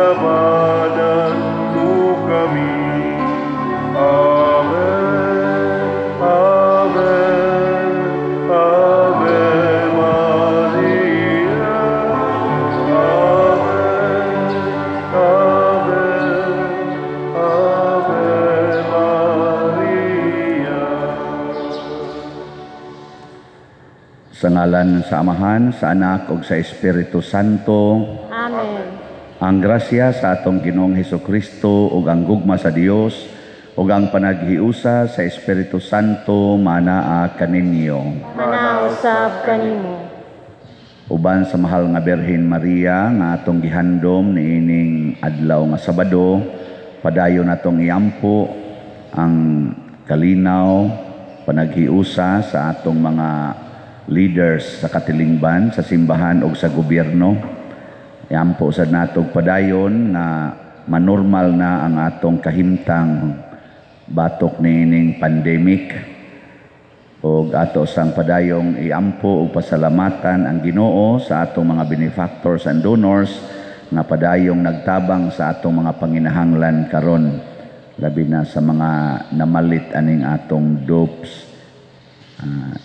Labanan mo kami. Ave, Ave, Ave Maria. Ave, Ave, Ave Maria. Sa ngalan sa Amahan, sa Anak ug sa Espiritu Santo. Amen. Ang grasya sa atong Ginoong Hesukristo ug ang gugma sa Dios ug ang panaghiusa sa Espiritu Santo manaa kaninyo. Manausab kanimo. Uban sa mahal nga Birhen Maria nga atong gihandom niining adlaw nga Sabado, padayon natong iampo ang kalinaw, panaghiusa sa atong mga leaders sa katilingban, sa simbahan ug sa gobyerno. Iampo sad natong padayon nga manormal na ang atong kahimtang batok niining pandemic. Og ato sang padayong iampo ug pasalamatan ang Ginoo sa atong mga benefactors and donors nga padayong nagtabang sa atong mga panginahanglan karon, labi na sa mga namalit aning atong dopes,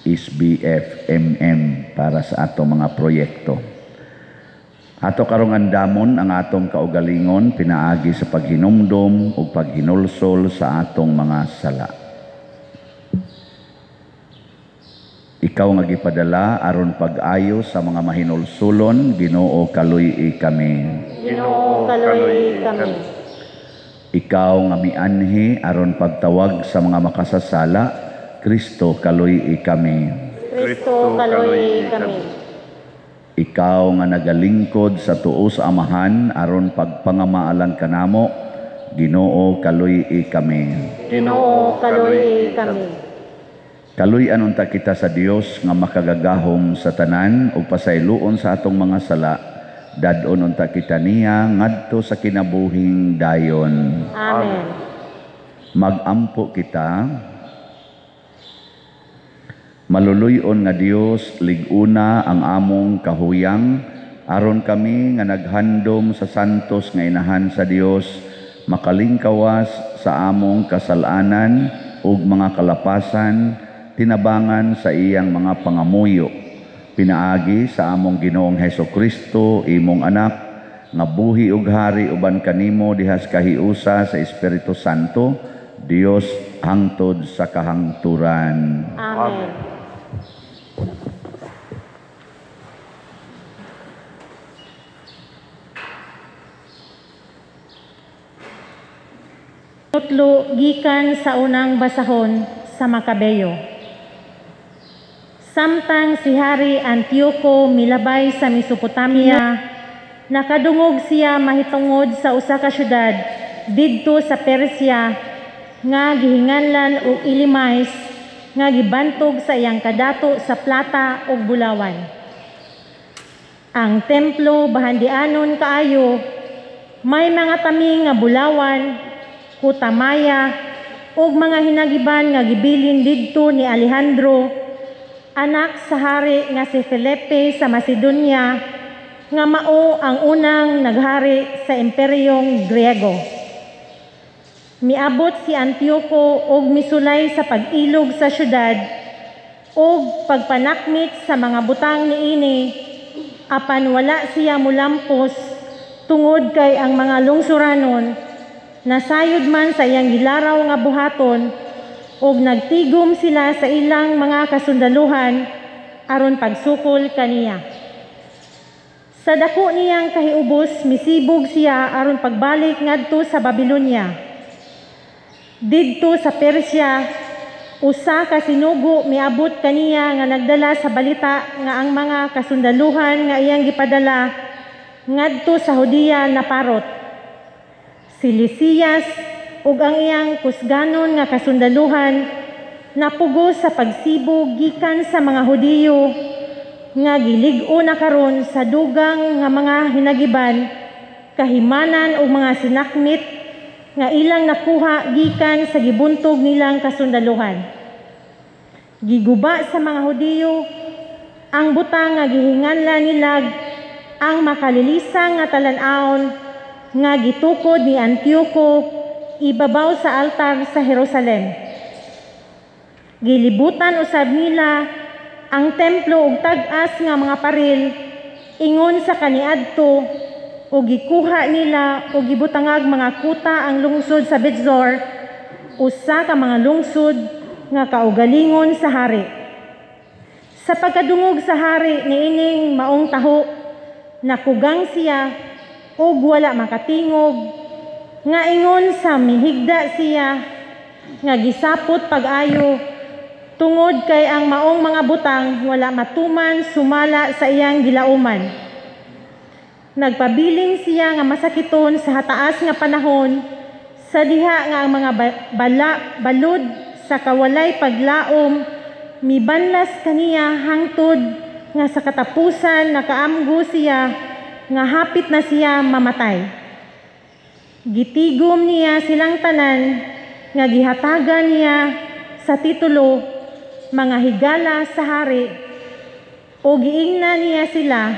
SBFMM para sa atong mga proyekto. Ato karong andamon ang atong kaugalingon pinaagi sa paghinumdom ug paghinulsol sa atong mga sala. Ikaw nga gipadala aron pag-ayo sa mga mahinulsulon, Ginoo, kaluy-i kami. Ginoo, kaluy-i kami. Ikaw nga mianhi aron pagtawag sa mga makasasala, Kristo, kaluy-i kami. Kristo, kaluy-i kami. Ikaw nga nagalingkod sa tuo sa Amahan aron pagpangamaalan kanamo, Ginoo, kaluy-i kami. Ginoo, kaluy-i kami. Kaluy-an unta kita sa Dios nga makagagahom sa tanan ug pasayloon sa atong mga sala, dad-on unta kita niya ngadto sa kinabuhing dayon. Amen. Magampo kita. Maluluy-on nga Dios, lig-una ang among kahuyang aron kami nga naghandom sa santos nga inahan sa Dios makalingkawas sa among kasalanan ug mga kalapasan tinabangan sa iyang mga pangamuyo, pinaagi sa among Ginoong Hesukristo, imong anak, nga buhi ug hari uban kanimo dihas kahiusa sa Espiritu Santo, Dios hangtod sa kahangturan. Amen. Tutlo gikan sa unang basahon sa Makabeyo. Samtang si Hari Antioco milabay sa Mesopotamia, nakadungog siya mahitungod sa usa ka syudad didto sa Persia nga gihinganlan og Ilimais nga gibantog sa iyang kadato sa plata ug bulawan. Ang templo bahandianon kaayo, may mga taming nga bulawan, kutamaya ug mga hinagiban nga gibilin didto ni Alejandro, anak sa hari nga si Felipe sa Macedonia, nga mao ang unang naghari sa imperyong Griego. Miabot si Antioco og misulay sa pag-ilog sa syudad og pagpanakmit sa mga butang niini, apan wala siya mulampos tungod kay ang mga lungsuranon nasayod man sa iyang gilaraw nga buhaton og nagtigom sila sa ilang mga kasundaluhan aron pagsukol kaniya. Sa dako niyang kahiubos, misibog siya aron pagbalik ngadto sa Babylonia. Didto sa Persia, usa ka sinugo miabot kaniya nga nagdala sa balita nga ang mga kasundaluhan nga iyang gipadala ngadto sa Judea naparot. Si Lysias ug ang iyang kusganon nga kasundaluhan napugos sa pagsibog gikan sa mga Hudiyo nga gilig-o na karon sa dugang nga mga hinagiban, kahimanan ug mga sinakmit nga ilang nakuha gikan sa gibuntog nilang kasundaluhan. Giguba sa mga Hudiyo ang butang nga gihinganlan nila ang makalilisang nga talan-awon nga gitukod ni Antioco ibabaw sa altar sa Jerusalem. Gilibutan usab nila ang templo og tag-as nga mga paril ingon sa kaniadto, ug gikuha nila og gibutangag mga kuta ang lungsod sa Betzor, usa ka mga lungsod nga kaugalingon sa hari. Sa pagkadungog sa hari niining maong taho, nakugang siya ug wala makatingog, nga ingon sa mihigda siya nga gisapot pag-ayo, tungod kay ang maong mga butang wala matuman sumala sa iyang gilauman. Nagpabilin siya nga masakiton sa hataas nga panahon, sa diha nga ang mga balod sa kawalay paglaom mibanlas kaniya hangtod nga sa katapusan nakaamgo siya nga hapit na siya mamatay. Gitigom niya silang tanan nga gihatagan niya sa titulo mga higala sa hari, o giingna niya sila,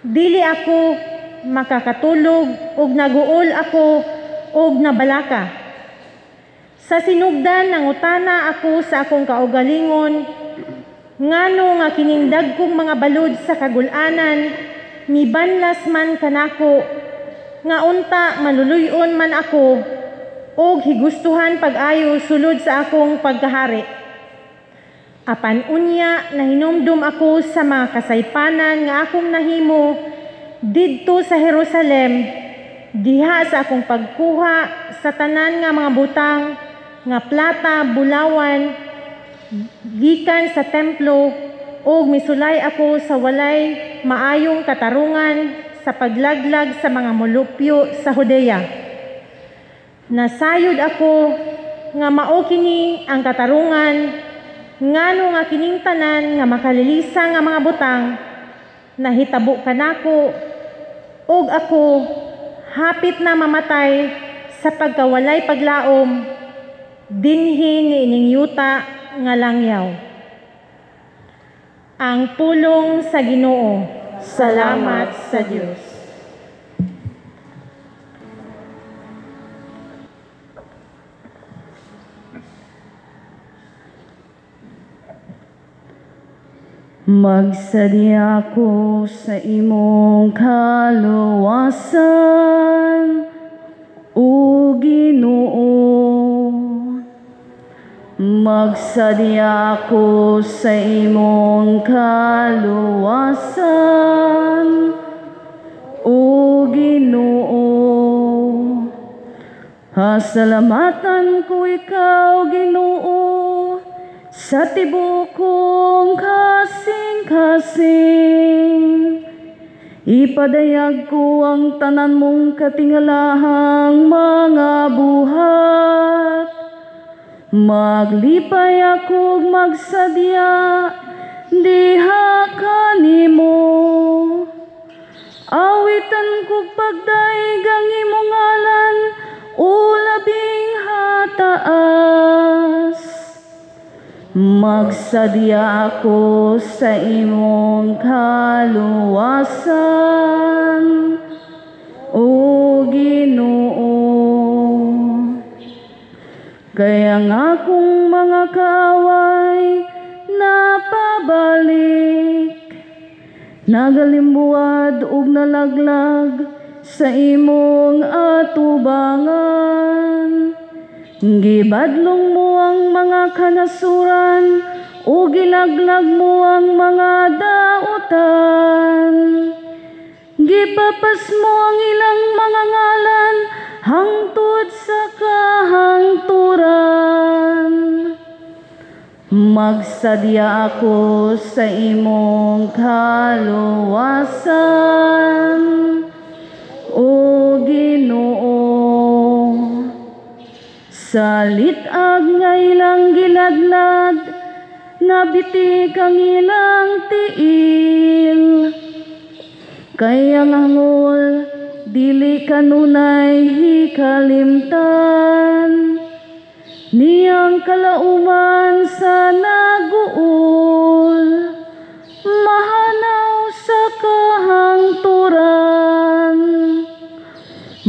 dili ako makakatulog og naguol ako og nabalaka. Sa sinugdan nangutana ako sa akong kaugalingon, ngano nga kining dagkong mga balod sa kagul-anan mibanlas man kanako, nga unta maluluy-on man ako og higustuhan pag-ayo sulod sa akong pagkahari. Apan unya nahinumdum ako sa mga kasaypanan nga akong nahimo didto sa Jerusalem, diha sa akong pagkuha sa tanan nga mga butang nga plata, bulawan, gikan sa templo, ug misulay ako sa walay maayong katarungan sa paglaglag sa mga molupyo sa Judea. Nasayod ako nga mao kini ang katarungan, ngano nga kining tanan nga makalilisa nga mga butang nahitabo kanako, ug ako hapit na mamatay sa pagkawalay paglaom dinhi niining yuta nga langyaw. Ang pulong sa Ginoo. Salamat sa Dios. Magsadya ko sa imong kaluwasan, o Ginoo. Magsadya ko sa imong kaluwasan, o Ginoo. Pasalamatan ko ikaw, Ginoo, sa tibuok kong kasing-kasing. Ipadayag ko ang tanan mong katingalahang mga buhat. Maglipay ako'g magsadya diha kanimo. Awitan ko'g pagdaig ang imong ngalan, o labing hataas. Magsadya ako sa imong kaluwasan, o Ginoo. Kaya ang akong mga kaaway napabalik, nagalimbuad ug nalaglag sa imong atubangan. Gibadlong mo ang mga kanasuran, o gilaglag mo ang mga dautan. Gipapas mo ang ilang mga ngalan hangtod sa kahangturan. Magsadya ako sa imong kaluwasan, o Ginoo. Sa lit-ag nga ilang giladlad, nabitik ang ilang tiil. Kay ang hangol, dili kanunay hikalimtan, niyang kalauman sa naguol, mahanaw sa kahangturan.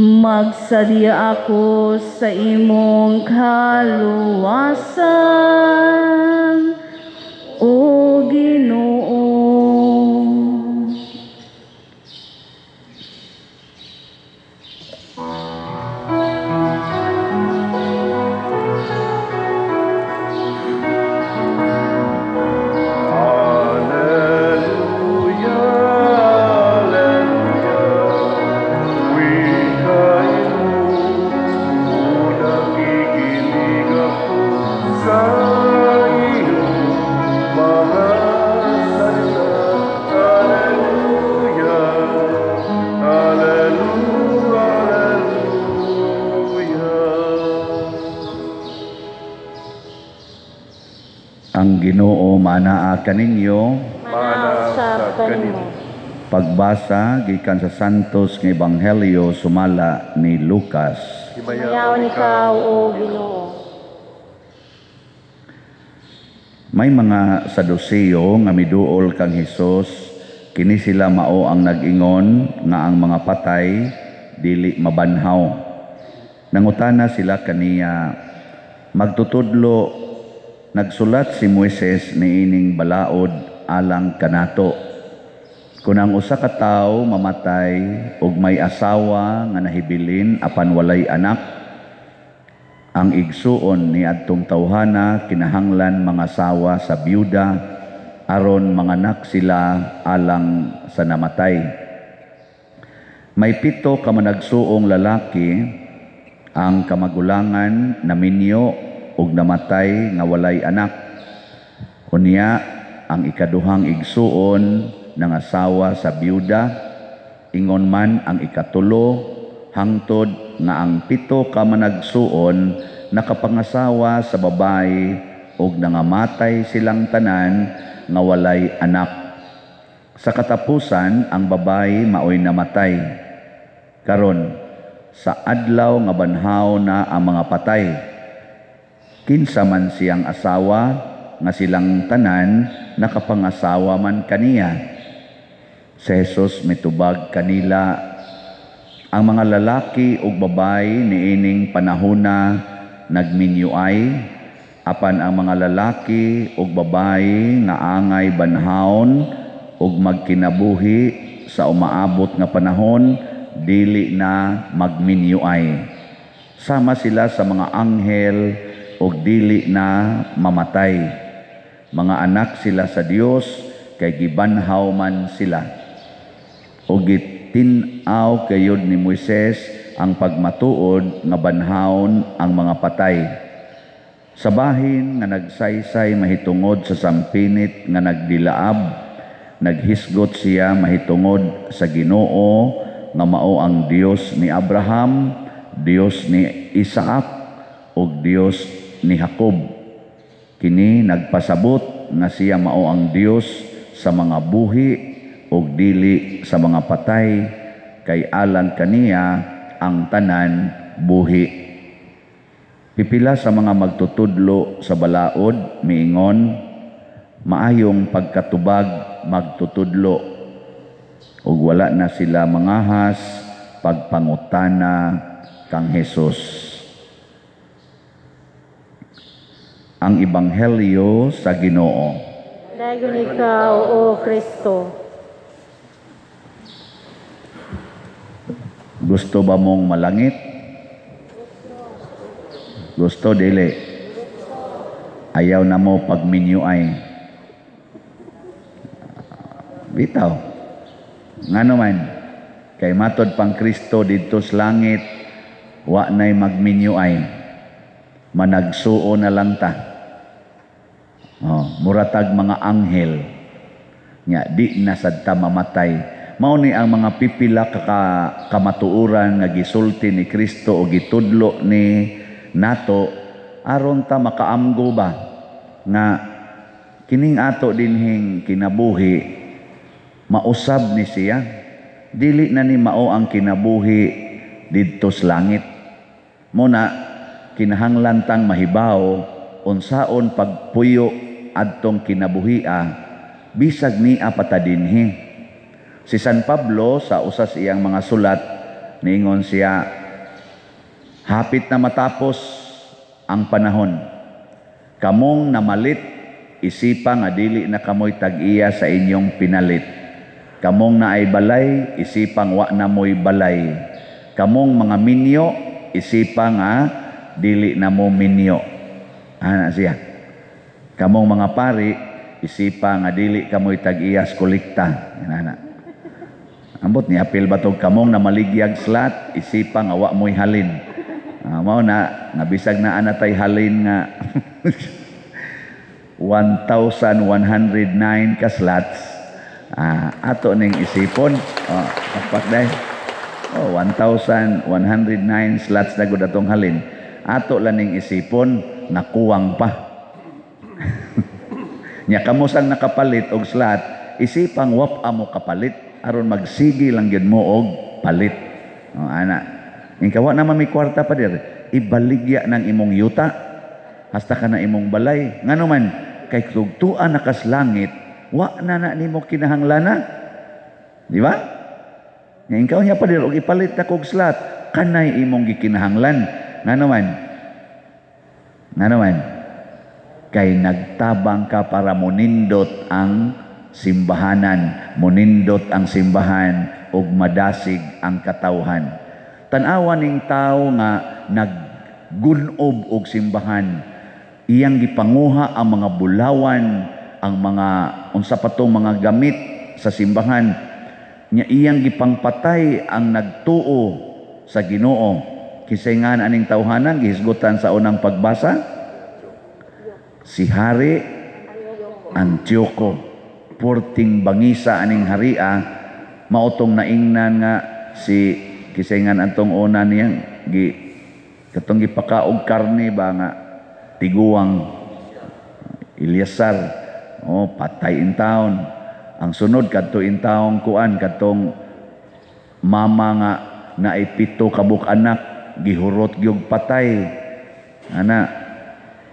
Magsadya ako sa imong kaluwasan, O Ginoo. Alleluia, Alleluia, wikain mo, nakikinig ako sa iyong mga salita. Alleluia, Alleluia, Alleluia. Ang Ginoo manaa kaninyo. Manausab kanimo. Pagbasa gikan sa Santos nga Ebanghelyo sumala ni Lucas. Himayaon ikaw, O Ginoo. May mga Saduseo nga miduol kang Hesus, kini sila mao ang nag-ingon nga ang mga patay dili mabanhaw. Nangutana sila kaniya, magtutudlo, nagsulat si Moises niining balaod alang kanato. Kun ang usa ka tawo mamatay ug may asawa nga nahibilin apan walay anak, ang igsuon ni adtong tawhana kinahanglan mangasawa sa byuda aron manganak sila alang sa namatay. May 7 ka managsuong lalaki, ang kamagulangan naminyo ug namatay nga walay anak. Unya ang ikaduhang igsuon nangasawa sa byuda, ingon man ang ikatulo, hangtod nga ang 7 ka managsuon nakapangasawa sa babae ug nangamatay silang tanan nga walay anak. Sa katapusan ang babae maoy namatay. Karon sa adlaw nga banhaw na ang mga patay, kinsa man siyang asawa nga silang tanan nakapangasawa man kaniya. Si Jesus mitubag kanila, ang mga lalaki ug babae niining panahona nagminyuay, apan ang mga lalaki ug babae nga angay banhawon ug magkinabuhi sa umaabot nga panahon dili na magminyuay. Sama sila sa mga anghel ug dili na mamatay. Mga anak sila sa Dios kay gibanhaw man sila. Ug gitin-aw kayod ni Moises ang pagmatuod nga banhawon ang mga patay. Sa bahin nga nagsaysay mahitungod sa sampinit nga nagdilaab, naghisgot siya mahitungod sa Ginoo nga mao ang Dios ni Abraham, Dios ni Isaac ug Dios ni Jacob. Kini nagpasabot nga siya mao ang Dios sa mga buhi ug dili sa mga patay, kay alang kaniya ang tanan buhi. Pipila sa mga magtutudlo sa balaod miingon, maayong pagkatubag magtutudlo, ug wala na sila mangahas pagpangutana kang Hesus. Ang Ebanghelyo sa Ginoo. Dayon ikaw, O Kristo. Gusto ba mong malangit? Gusto, dili. Ayaw na mo pagminyuay. Bitaw. Ngano man, kay matod pang Kristo didto sa langit, wa na'y magminyuay. Managsuo na lang ta. Oh, muratag mga anghel. Nya di na sad ta mamatay. Mao ni ang mga pipila ka kamatuoran nga gisulti ni Kristo o gitudlo ni nato aron ta makaamgo ba nga kining ato dinhing kinabuhi mausab ni siya, dili na ni mao ang kinabuhi didto sa langit. Muna kinahanglan tang mahibaw unsaon pagpuyo adtong kinabuhia bisag niya patadinhi. Si San Pablo sa usas iyang mga sulat Niingon siya, hapit na matapos ang panahon. Kamong namalit, isipa nga dili na kamoy tag-iya sa inyong pinalit. Kamong naay balay, isipang wa na mo'y balay. Kamong mga minyo, isipa nga dili na mo minyo. Ana siya. Kamong mga pari, isipa nga dili kamoy tag-iyas kolekta. Ana. Ambot ni apil batog kamong na maligyag slot, isipa nga wa mo'y halin. Mao na, nabisag na ana tay halin nga 1,109 ka slots. Ato ning isipon. Oh, pakpak day. Oh, 1,109 slots na gud atong halin. Ato lang ning isipon nakuwang pa. Nya kamo sang nakapalit og slot, isipang wap amo kapalit aron magsigi lang gyud mo og palit. Oh, ana. Ikaw na may kwarta pa dir, ibaligya ng imong yuta hasta ka na imong balay. Ngano man kay tugtuan na kas langit, wa na na nimo kinahanglana. Di ba? Nya ikaw nya pa dir og ipalit na kog slot, kanay imong gikinahanglan. Ngano man? Ngano man? Kay nagtabang ka para monindot ang simbahanan, monindot ang simbahan ug madasig ang katawhan. Tan-awa ning tawo nga naggunob og simbahan, iyang gipanguha ang mga bulawan, ang mga unsa pa tong mga gamit sa simbahan, nya iyang gipangpatay ang nagtuo sa Ginoo. Kinsay nga aning tawhanan gihisgutan sa unang pagbasa? Si Hari Antioco. Porting bangisa aning haria, maotong naingnan nga si kisay nga antong una niyang gi katong gipakaog karne ba nga tiguang Eleazar. Oh, patay in town. Ang sunod kadto in town kuan kadtong mama nga naay 7 ka buok anak gihurot gyud patay. Ana,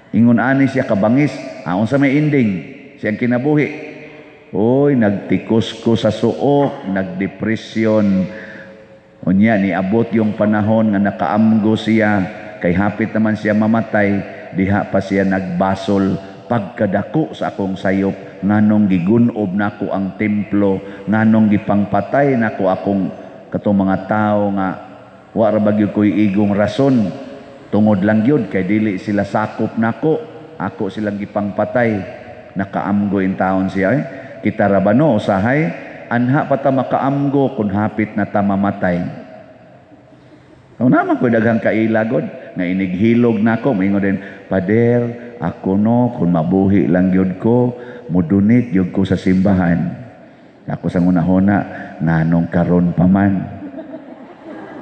ingon ani siya kabangis, unsa may ending siyang kinabuhi. Oy, nagtikos ko sa suok, nagdepresyon. Unya niabot yung panahon nga nakaamgo siya, kay hapit naman siya mamatay, diha pa siya nagbasol pagkadako sa akong sayop, nganong gigunob nako ang templo, nganong gipangpatay nako akong katong mga tawo nga wa ra ba gyud koy igong rason, tungod lang gyud kay dili sila sakop nako, ako silang gipangpatay. Nakaamgo in taon siya eh. Kita ra ba no usahay anha pa ta makaamgo kun hapit na ta mamatay. Una man ko'y daghang kailagod nga inighilog nako, moingon din, Pader, ako no kun mabuhi lang gyud ko, mudunit gyud ko sa simbahan. Ako sa ngunahona, nganong karon pa man.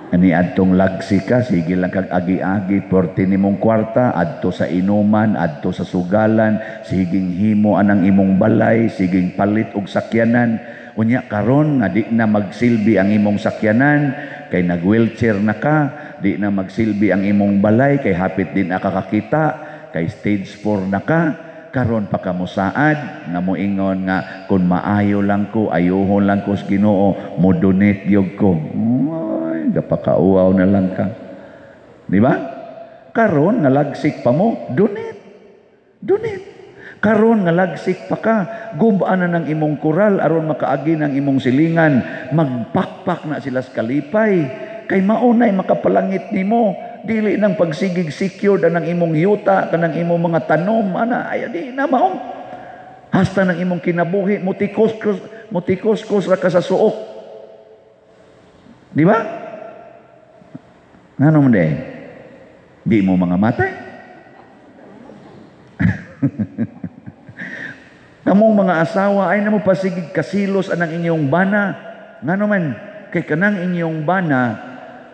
Ani adtong lagsi ka, sige lang kag agi-agi, porte nimong kwarta, adto sa inuman, adto sa sugalan, siging himo anang imong balay, siging palit og sakyanan. Unya karon nga di na magsilbi ang imong sakyanan, kay nag-wheelchair na ka, di na magsilbi ang imong balay, kay hapit din na kakakita, kay stage 4 na ka, karon pa ka mosaad, nga moingon nga kun maayo lang ko, ayuhon lang ko sa Ginoo, mo-donate gyud ko. Ay, gapakauaw na lang ka. Di ba? Karon nga lagsik pa mo, donate. Donate. Karon nga lagsik pa ka, gub-an na ng imong koral aron makaagi ng imong silingan, magpakpak na sila sa kalipay, kay maunay makapalangit nimo, dili nang pagsigig secured ang imong yuta, kanang imong mga tanom, ana, ay di na mao. Hasta nang imong kinabuhi, mutikos-kos ra ka sa suok. Di ba? Ngano man day? Di mo mga matay. Kamong mga asawa ay namo pasigig kasilos anang inyong bana. Ngano man kay kanang inyong bana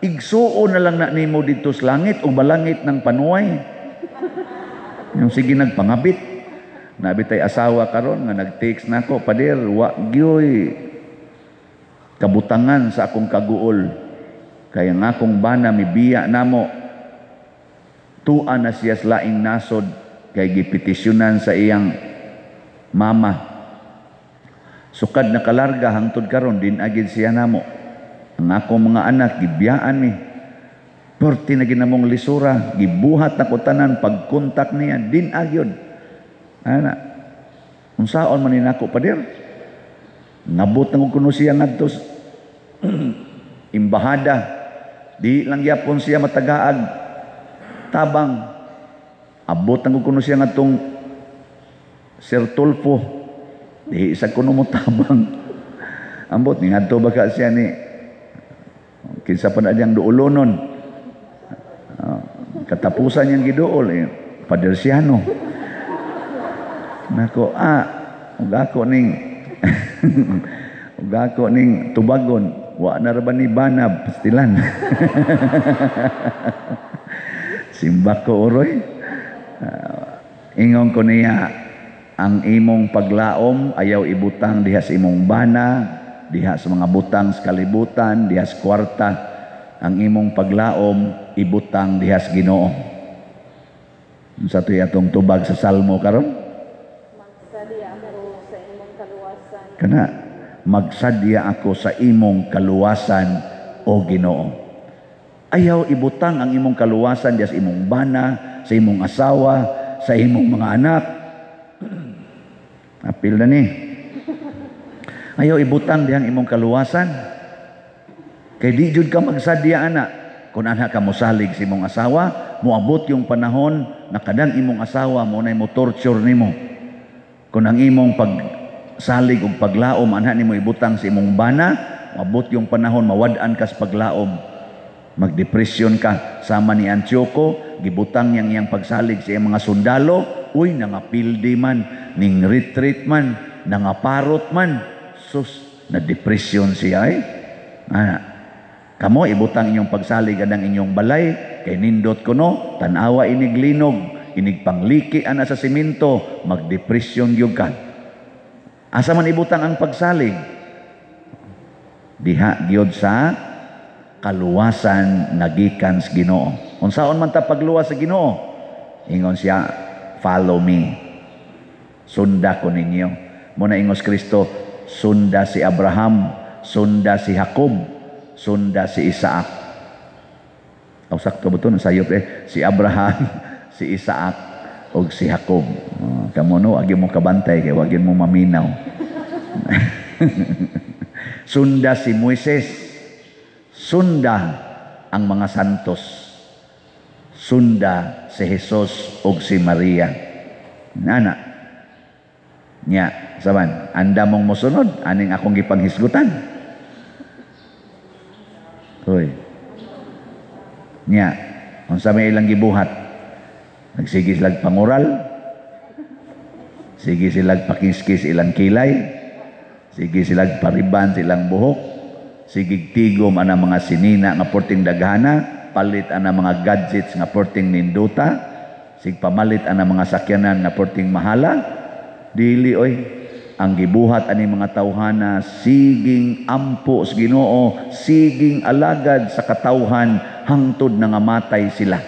igsuo na lang na nimo didto sa langit o balangit ng panuay. Yung sige nagpangabit. Nabi tay asawa karon nga nag-text nako, Pader, wa gyoy kabutangan sa akong kaguol. Kaya nga akong bana mibiya namo. Tua na siya sa laing nasod kay gipetisyonan sa iyang mama. Sukad nakalarga hangtod karon din agid siya namo. Ang akong mga anak gibiyaan mi. Perti na ginamong lisura, gibuhat na ko tanan pagkontak niya din agyod. Ana. Unsaon man ni nako, pader? Ngabot na ko kuno siya ngadto imbahada. Di lang gyapon siya matagaag tabang. Abot na ko kuno siya ngadtong Sir Tulfo. Di isa kuno mo tabang. Ambot ni ngadto baka siya ni kinsa pa na diyang duulonon. Katapusan niyang giduol eh, Pader Siano. Nako ug ako ning tubagon, wa na ra ba ni banab pastilan. Simba ko uroy. Ingon ko niya, ang imong paglaom ayaw ibutang diha sa imong bana, diha sa mga butang sa kalibutan, diha sa kwarta. Ang imong paglaom ibutang diha sa Ginoo. Unsa to'y atong tubag sa Salmo karon? Magsadya ako sa imong kaluwasan. Kana, magsadya ako sa imong kaluwasan, o Ginoo. Ayaw ibutang ang imong kaluwasan diha sa imong bana, sa imong asawa, sa imong mga anak. Apil na ni. Ayaw ibutang dihang imong kaluwasan. Kay di jud ka magsadya ana. Kung ana ka mosalig sa imong asawa, moabot yung panahon na kadang imong asawa mo na mo torture nimo. Kung ang imong pagsalig ug paglaom ana nimo ibutang sa imong bana, moabot yung panahon mawad-an ka sa paglaom. Magdepresyon ka. Sama ni Antioco, gibutang niyang iyang pagsalig sa iyang mga sundalo, uy, nangapildi man, ning retreat man, nangaparot man. Sus, na-depresyon siya eh. Ana, kamo ibutang inyong pagsalig anang inyong balay, kay nindot kuno, tan-awa inig linog, inig pangliki ana sa simento, magdepresyon gyud ka. Asa man ibutang ang pagsalig? Diha gyud sa kaluwasan nga gikan sa Ginoo. Unsaon man ta pagluwas sa Ginoo? Ingon siya, follow me. Sunda ko ninyo. Muna ingos Kristo, sunda si Abraham, sunda si Jacob, sunda si Isaac. Aw, sakto ba ito? Nasayop eh. Si Abraham, si Isaac, og si Jacob. Kamo no, agi mo kabantay kay wag mo maminaw. Sunda si Moises, sunda ang mga santos, sunda si Jesus og si Maria. Nana. Nya, saban, anda mong mosunod aning akong gipanghisgutan. Hoy. Nya, unsa may ilang gibuhat? Nagsige silag pangural. Sige silag pakiskis ilang kilay. Sige silag pariban silang buhok. Sige tigom ana mga sinina nga porting daghana, palit ana mga gadgets nga porting ninduta, sig pamalit ana mga sakyanan nga porting mahala. Dili oy, ang gibuhat ani mga tawhana siging ampo sa Ginoo, siging alagad sa katawhan hangtod na nga matay sila.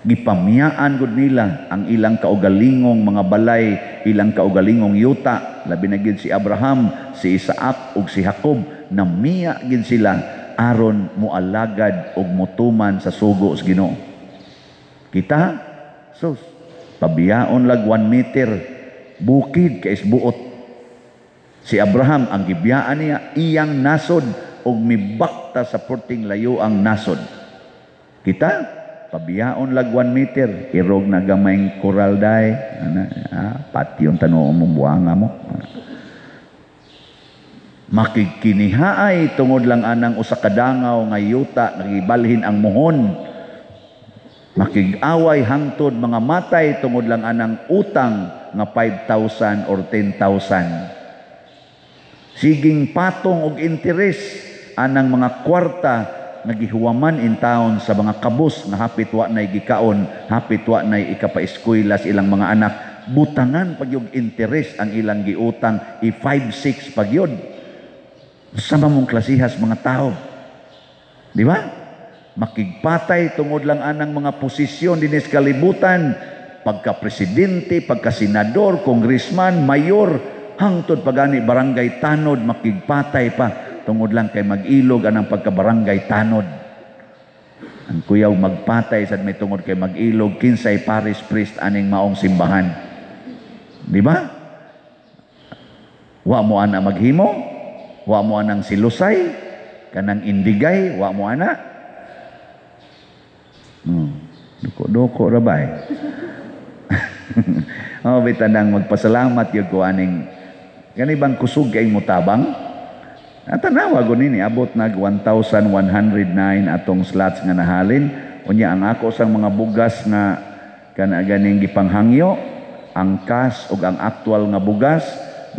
Gipamiyaan gud nila ang ilang kaugalingong mga balay, ilang kaugalingong yuta, labi na gyud si Abraham, si Isaac ug si Jacob, namiya gid sila aron moalagad ug motuman sa sugo sa Ginoo. Kita sus, pabiyaon lag 1 meter bukid kay isbuot. Si Abraham ang gibiyaan niya iyang nasod ug mibakta sa porting layo ang nasod. Kita pabiyaon lag 1 meter, irog na gamayng koral day, ana, patyon tanuong mong buwanga mo. Makikinihaay tungod lang anang usa ka dangaw nga yuta nga gibalhin ang muhon. Makig-away hangtod mga matay tungod lang anang utang nga 5,000 or 10,000. Siging patong og interes anang mga kwarta nga gihuwaman in town sa mga kabus nga hapit wa nay gikaon, hapit wa nay ikapaeskwela sa ilang mga anak. Butangan pagyog interes ang ilang giutang, i 5-6 pagyod. Sama mong klasihas mga tao. Di ba? Makigpatay tungod lang anang mga posisyon dinis kalibutan, pagka-presidente, pagka-senador, congressman, mayor, hangtod pagani barangay tanod, makigpatay pa Tungod lang kay mag-ilog anang pagkabarangay tanod. Ang kuyaw magpatay sad may tungod kay mag-ilog kinsay parish priest aning maong simbahan. Di ba? Wa mo ana maghimo, wa mo anang silusay, kanang indigay, wa mo ana. Duko-duko ra ba eh. Oh, bitanang magpasalamat gyud ko aning kani bang kusog kay mutabang. Tanawa ko nini, abot nag 1,109 atong slots nga nahalin. Unya ang ako sang mga bugas nga kana ganing gipanghangyo, ang cash ug ang actual nga bugas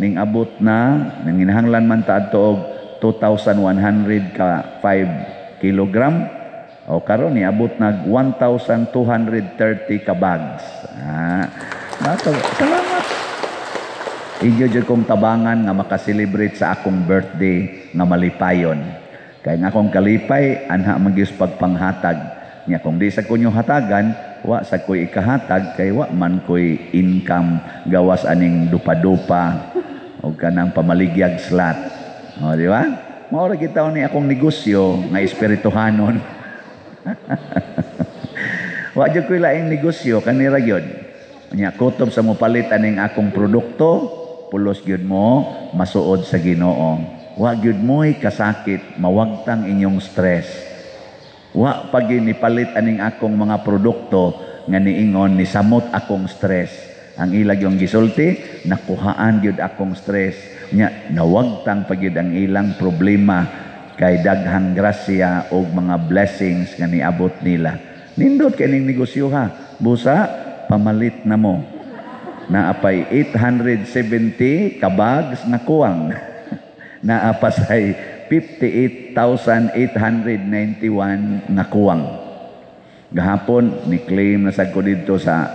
ning abot na nanginahanglan man ta adto og 2,100 ka 5 kilogram. O karon ni abot nag 1,230 ka bags. Salamat. Inyo jud kong tabangan nga makaselebrate sa akong birthday nga malipayon. Kay nga akong kalipay anha magyus pagpanghatag. Nya kung di sa kunyo hatagan, wa sa ko'y ikahatag kay wa man ko'y income gawas aning dupa-dupa o kanang pamaligyag slot. O, di ba? Mao ra kita ni akong negosyo nga espirituhanon. Wa jud ko'y laing negosyo kanira gyud. Nya kutob sa mopalit aning akong produkto, pulos gyud mo masuod sa Ginoo. Wa gyud mo'y kasakit, mawagtang inyong stress. Wa pag nipalit aning akong mga produkto nga niingon ni samot akong stress. Ang ilag yung gisulti, nakuhaan gyud akong stress. Nya nawagtang pa gyud ang ilang problema kay daghang grasya og mga blessings nga niabot nila. Nindot kay ning negosyo ha. Busa pamalit na mo. Naapay 870 kabags na kuwang. Naapasay 58,891 nga kuwang. Gahapon ni-claim na sad ko didto sa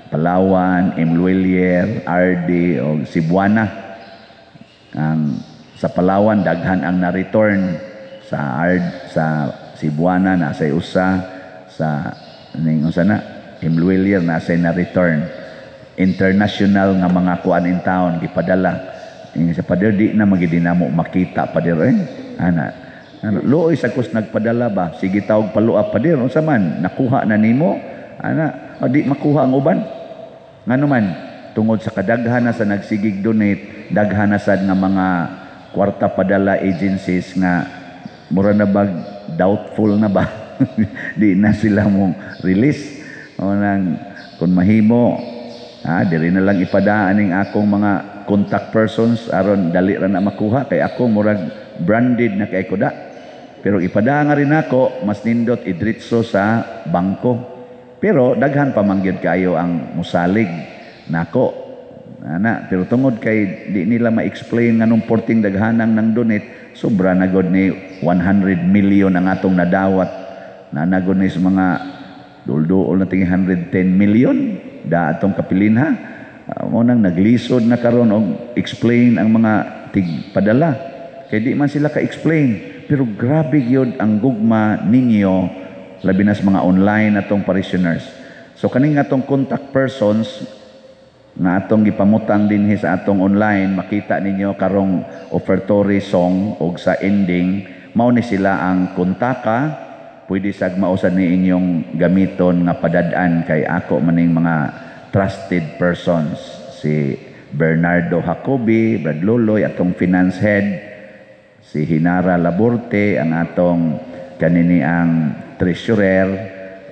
Palawan, M. Lhuillier, RD o Cebuana. Ang sa Palawan daghan ang na-return, sa RD, sa Cebuana nasa usa, sa ning unsa na M. Lhuillier nasa na-return. International nga mga kuan in town gipadala. Ing sa pader di na magidi namo makita pader eh. Ana. Ano, luoy sa kus nagpadala ba? Sige tawag palua pader unsa man nakuha na nimo? Ana, o, di makuha ang uban. Ngano man tungod sa kadaghan na sa nagsigig donate, daghan na sad nga mga kwarta padala agencies nga mura na bag doubtful na ba? Di na sila mo release. O nang kung mahimo, diri na lang ipadaan ning akong mga contact persons aron dali ra na makuha kay ako murag branded na kay ko da. Pero ipadaan nga rin ako, mas nindot idritso sa bangko. Pero daghan pa man gyud kayo ang musalig nako. Ana, pero tungod kay di nila ma-explain nganong porting daghanang nang donate, sobra na gud ni 100 million ang atong nadawat. Nanagod ni sa mga dulduol na tingi 110 million da atong kapilinha. Mo nang naglisod na karon og explain ang mga tigpadala. Kay di man sila ka-explain, pero grabe gyud ang gugma ninyo labi na sa mga online atong parishioners. So kaning atong contact persons nga atong gipamutang dinhi sa atong online, makita ninyo karong offertory song og sa ending, mao ni sila ang kontaka. Pwede sag mausa ni inyong gamiton nga padad-an kay ako maning mga trusted persons, si Bernardo Jacobi, Brad Loloy, atong finance head, si Hinara Laborte, ang atong kanini ang treasurer,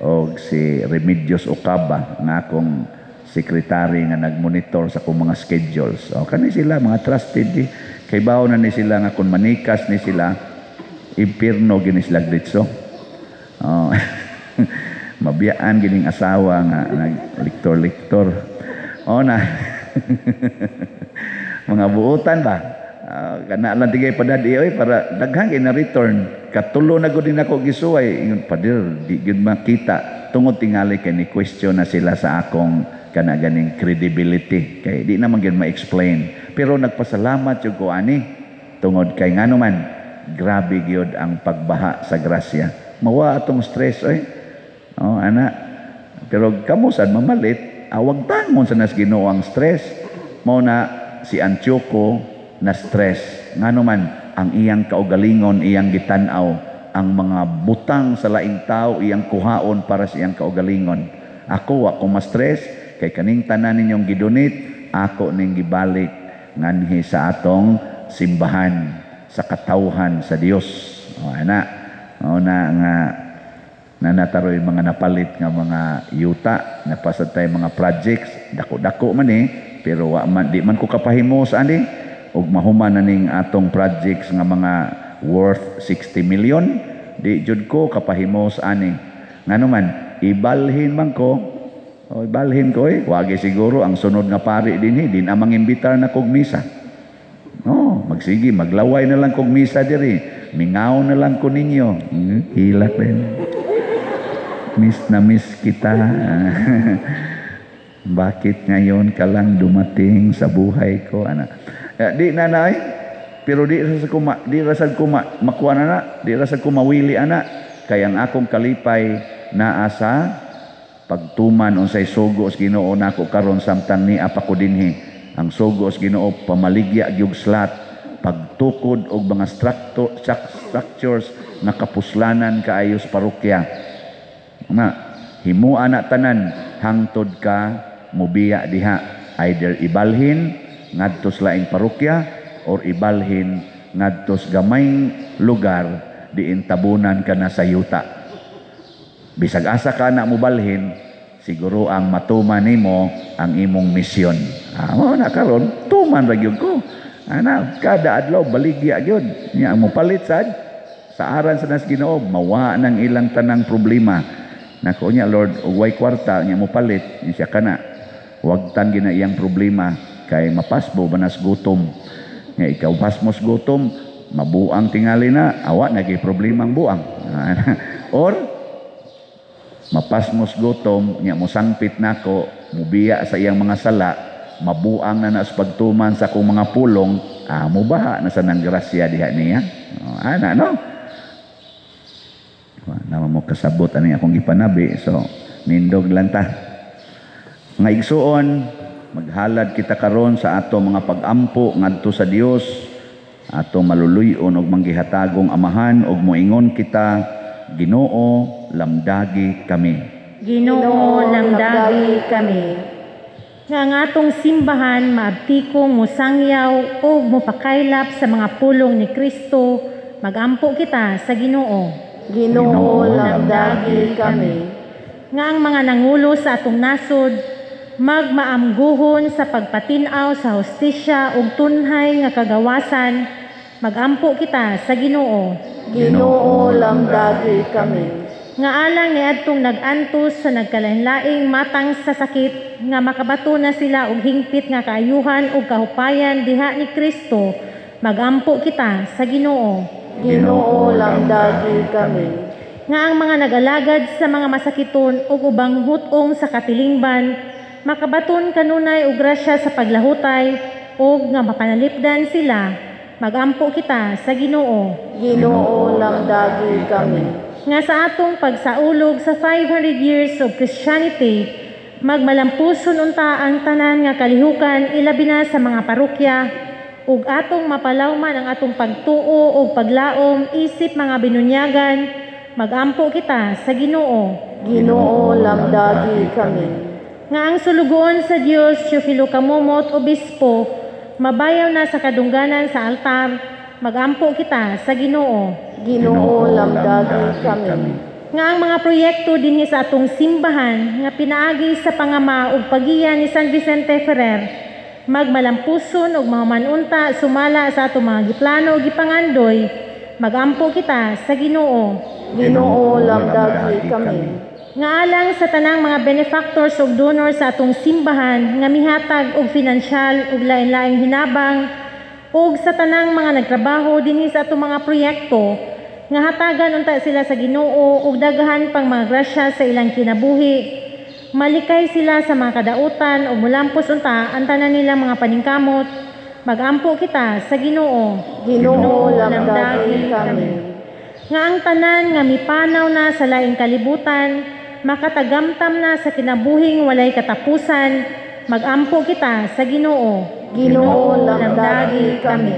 og si Remedios Ocaba nga akong sekretary nga nagmonitor sa akong mga schedules. O kani sila mga trusted di. Kay bawo na ni sila nga kung manikas ni sila, impirno gini sila gritso. Oh. Mabiyaan gining asawa nga nagliktor-liktor. O na. Mga buutan ba? Kana lang tigay padadi oy para daghan kay na return. Katulo na gud din ako gisuway ingon pader di gyud makita tungod tingali kay ni question na sila sa akong kana ganing credibility kay di naman gyud ma-explain. Pero nagpasalamat jud ko ani tungod kay ngano man grabe gyud ang pagbaha sa grasya. Mawa atong stress oy. Oh ana. Pero kamo sad mamalit, awag tangon sa nas Ginoo ang stress. Mao na si Antioco na stress. Ngano man Ang iyang kaugalingon iyang gitan-aw, ang mga butang sa laing tao iyang kuhaon para sa iyang kaugalingon. Ako wa ko ma-stress kay kaning tanan ninyong gidonate ako ning gibalik nganhi sa atong simbahan, sa katawhan sa Dios. O ana, o na nga nanataroy mga napalit nga mga yuta, napasad tayo mga projects, dako-dako man eh, pero wa man, di man ko kapahimos ani, ug mahuman na ning atong projects nga mga worth 60 million, di jud ko kapahimos ani. Ngano man, ibalhin man ko, o ibalhin ko eh, wagi siguro ang sunod nga pari dinhi, din ang mangimbitar na kog misa. No, magsige, maglaway na lang kog misa diri. Mingaw na lang ko ninyo. Hilak rin. Miss na miss kita. Bakit ngayon ka lang dumating sa buhay ko? Ana. Eh, di na na eh. Pero di ra sad ko makuha na na, di ra sad ko mawili ana. Kay ang akong kalipay naa sa pagtuman unsay sugo sa Ginoo nako karon samtang nia pa ko dinhi. Ang sugo sa Ginoo pamaligya gyud slot, pagtukod og mga structures nga kapuslanan kaayo sa parokya. Na himua na tanan hangtod ka mubiya diha, either ibalhin ngadto sa laing parokya or ibalhin ngadto sa gamayng lugar diin tabunan ka na sa yuta. Bisag asa ka na mobalhin, siguro ang matuman nimo ang imong misyon. Mo na karon tuman ra gyud ko. Ana, kada adlaw baligya gyud. Nya mopalit sad sa aran sa nas Ginoo, mawa nang ilang tanang problema. Nako niya, Lord, og way kwarta nya mopalit siya kana. Wagtan gina iyang problema kay mapasbo banas gutom. Nya ikaw pasmos gutom, mabuang tingali na, awa na kay problema ang buang. Or mapasmos gutom, nya mosangpit nako, mubiya sa iyang mga sala, mabuang na na sa pagtuman sa akong mga pulong, mubaha na sa nang grasya diha niya. Oh, ana no? Wa naman mo kasabot ani akong gipanabi, so nindog lang ta. Mga igsuon, maghalad kita karon sa ato mga pag-ampo ngadto sa Dios, ato maluluy-on og manggihatagong amahan og moingon kita, Ginoo, lamdagi kami. Ginoo, lamdagi kami. Nga ang atong simbahan maabtikong mosangyaw og mopakaylap sa mga pulong ni Kristo, magampo kita sa Ginoo. Ginoo, lamdagi kami. Nga ang mga nangulo sa atong nasod magmaamguhon sa pagpatin-aw sa hustisya ug tunhay nga kagawasan, magampo kita sa Ginoo. Ginoo, lamdagi kami. Nga alang niadtong nag-antos sa nagkalain-laing matang sa sakit, nga makabato na sila og hingpit nga kaayuhan ug kahupayan diha ni Kristo, magampo kita sa Ginoo. Ginoo, lamdagi kami. Nga ang mga nag-alagad sa mga masakiton ug ubang hutong sa katilingban, makabaton kanunay og grasya sa paglahutay ug nga mapanalipdan sila, magampo kita sa Ginoo. Ginoo, lamdagi kami. Nga sa atong pagsaulog sa 500 years of Christianity, magmalampuson unta ang tanan nga kalihukan ilabi na sa mga parokya, ug atong mapalawman ang atong pagtuo ug paglaom isip mga binunyagan, magampo kita sa Ginoo. Ginoo, lamdagi kami. Nga ang sulugoon sa Dios, Teofilo Camomot, Obispo, mabayaw na sa kadungganan sa altar, magampo kita sa Ginoo. Ginoo, lamdagi kami. Nga ang mga proyekto dinhi sa atong simbahan nga pinaagi sa pangama ug pagiya ni San Vicente Ferrer, magmalampuson ug mahuman-unta sumala sa atong mga giplano ug gipangandoy, magampo kita sa Ginoo. Ginoo, lamdagi kami. Nga alang sa tanang mga benefactors ug donors sa atong simbahan nga mihatag og finansyal ug lain-laing hinabang, ug sa tanang mga nagtrabaho dinhi sa atong mga proyekto, nga hatagan unta sila sa Ginoo ug daghan pang mga grasya sa ilang kinabuhi, malikay sila sa mga kadautan ug mulampos unta ang tanan nilang mga paningkamot, magampo kita sa Ginoo. Ginoo, lamdagi kami. Nga ang tanan nga mipanaw na sa laing kalibutan, makatagamtam na sa kinabuhing walay katapusan, magampo kita sa Ginoo. Ginoo, lamdagi kami.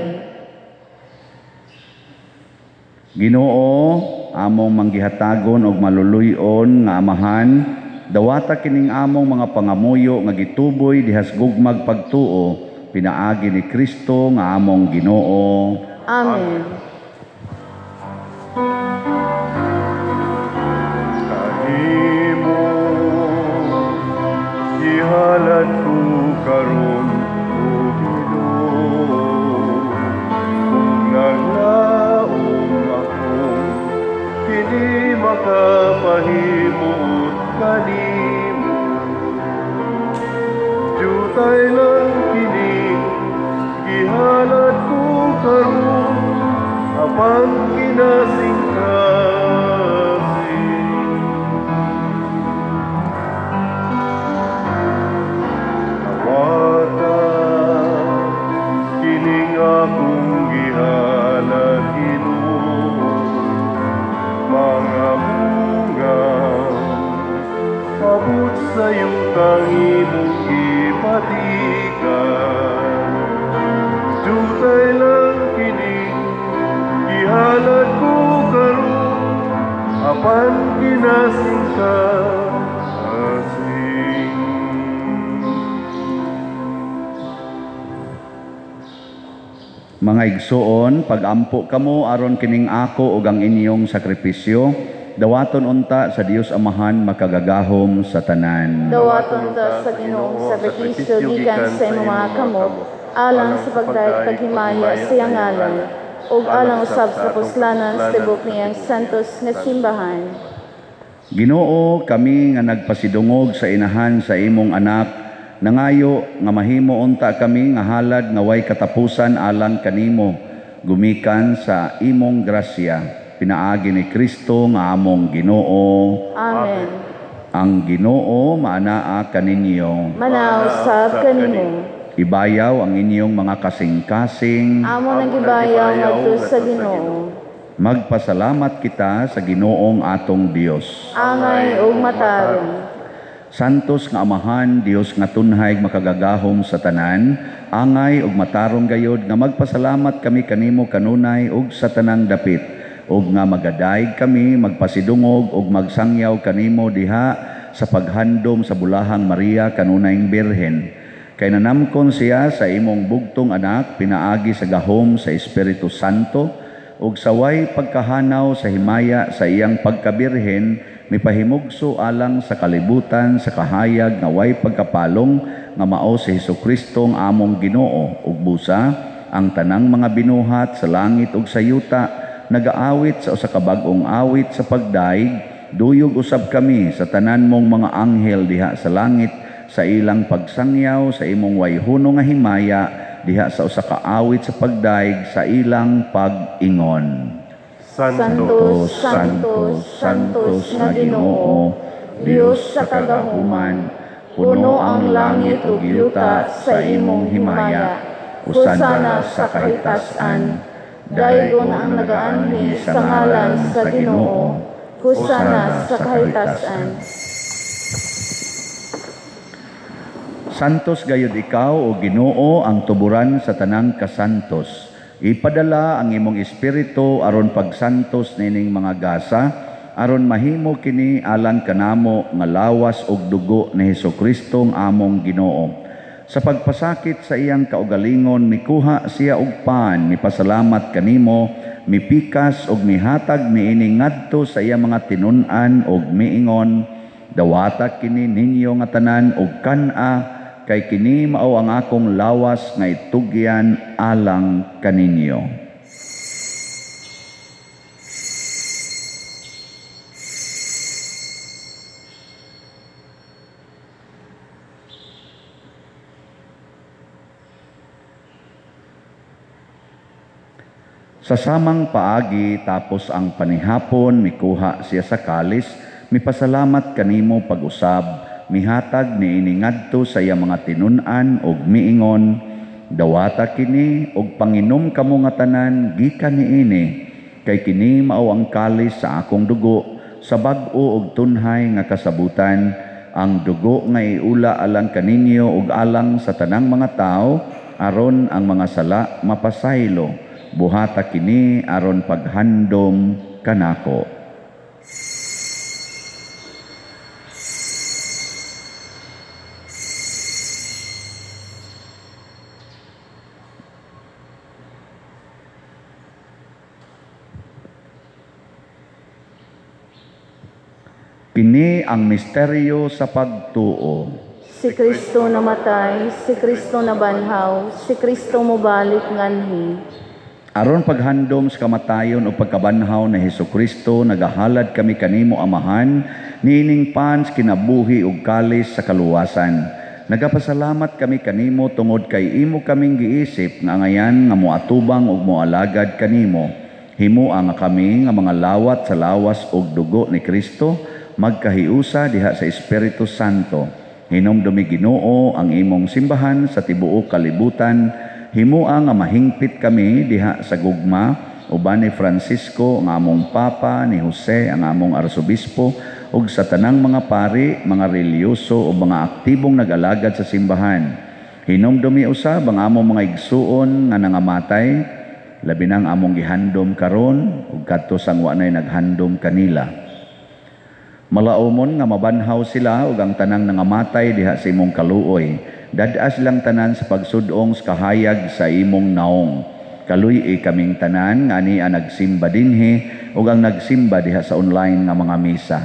Ginoo, among manggihatagon og maluluy-on nga amahan, dawata kining among mga pangamuyo nga gituboy dihas gugmag pagtuo, pinaagi ni Kristo nga among Ginoo. Amen. Kanimo gihalad ko karon, o Ginoo, ug naglaom ako kini makapahimuot kanimo. Jutay lang kini gihalad ko karon, apan kinasingkasing. Dawata kining akong gihalad, Ginoo, mga bunga abot sa yutang imong gipatikan. Jutay lang kining gihalad ko karon, apan kinasingkasing. Mga igsoon, pagampo kamo aron kining ako ug ang inyong sakripisyo, dawaton unta sa Dios Amahan makagagahom sa tanan. Dawaton ta sa Ginoong sakripisyo gikan sa imong mga kamot, alang sa pagdayeg paghimaya sa iyang ngalan, ug alang usab sa puslanan sa tibuok niyang santos nga simbahan. Ginoo, kami nga nagpasidungog sa inahan sa imong anak, nangayo nga mahimo unta kami nga halad nga way katapusan alang kanimo, gumikan sa imong grasya, pinaagi ni Kristo nga among Ginoo. Amen. Ang Ginoo maanaa kaninyo. Manaw sab kanimo. Ibayaw ang inyong mga kasing-kasing. Amo nang gibayaw ngadto sa Ginoo. Magpasalamat kita sa Ginoong atong Dios. Angay ug matarong. Santos nga Amahan, Dios nga tunhay makagagahom sa tanan, angay ug matarong gayod nga magpasalamat kami kanimo kanunay ug sa tanang dapit, ug nga magadayeg kami magpasidungog ug magsangyaw kanimo diha sa paghandom sa bulahang Maria kanunayng Birhen. Kay nanamkon siya sa imong bugtong anak pinaagi sa gahom sa Espiritu Santo ug saway pagkahanaw sa himaya sa iyang pagkabirhen, mipahimugso alang sa kalibutan sa kahayag nga way pagkapalong nga mao si Hesukristo ang among Ginoo. Ug busa ang tanang mga binuhat sa langit ug sa yuta nagaawit sa usa ka bag-ong awit sa pagdaig, duyog usab kami sa tanan mong mga anghel diha sa langit sa ilang pagsangyaw sa imong wayhuno nga himaya diha sa usa ka awit sa pagdaig sa ilang pag-ingon. Santo, Santo, Santos nga Ginoo, Dios sa kagahuman, puno ang langit ug yuta sa imong himaya. Hosana sa kahitasan. Daygon ang nagaanhi sa ngalan sa Ginoo. Hosana sa kahitasan. Santos gayud ikaw o Ginoo ang tuburan sa tanang kasantos. Ipadala ang imong espiritu aron pagsantos nining mga gasa, aron mahimo kini alang kanamo nga lawas ug dugo ni Hesukristo ang among Ginoo. Sa pagpasakit sa iyang kaugalingon, mikuha siya og pan, mipasalamat kanimo, mipikas og mihatag niini ngadto sa iyang mga tinun-an og miingon, dawata kini ninyo nga tanan og kan-a, kay kini mao ang akong lawas nga itugyan alang kaninyo. Sa samang paagi tapos ang panihapon, mikuha siya sa kalis, mipasalamat kanimo pag-usab, mihatag niini ngadto sa iya mga tinun-an og miingon, dawata kini og panginom kamo nga tanan gikan niini, kay kini mao ang kalis sa akong dugo sa bag-o og tunhay nga kasabutan, ang dugo nga iula alang kaninyo ug alang sa tanang mga tawo aron ang mga sala mapasaylo. Buhata kini aron paghandom kanako. Kini ang misteryo sa pagtuo. Si Kristo namatay, si Kristo nabanhaw, si Kristo mobalik nganhi. Aron paghandom sa kamatayon o pagkabanhaw ni Hesukristo, nagahalad kami kanimo Amahan, niining pans kinabuhi ug kalis sa kaluwasan. Nagapasalamat kami kanimo tungod kay imo kaming giisip nga angayan nga moatubang ug moalagad kanimo. Himoa nga kami nga mga lawat sa lawas ug dugo ni Kristo, magkahiusa diha sa Espiritu Santo. Hinumdumi Ginoo ang imong simbahan sa tibuok kalibutan. Himoa nga mahingpit kami diha sa gugma uban ni Francisco ang among Papa, ni Jose ang among Arsobispo, ug sa tanang mga pari, mga relihiyoso ug mga aktibong nag-alagad sa simbahan. Hinumdumi usab ang among mga igsuon nga nangamatay, labi nang among gihandom karon ug kadto sang wa nay naghandom kanila. Malaumon nga mabanhaw sila ug ang tanang nangamatay diha sa imong kaluoy. Dad-a silang tanan sa pagsudong sa kahayag sa imong naong. Kaluy-i kaming tanan nga ania nagsimba dinhi ug ang nagsimba diha sa online nga mga misa.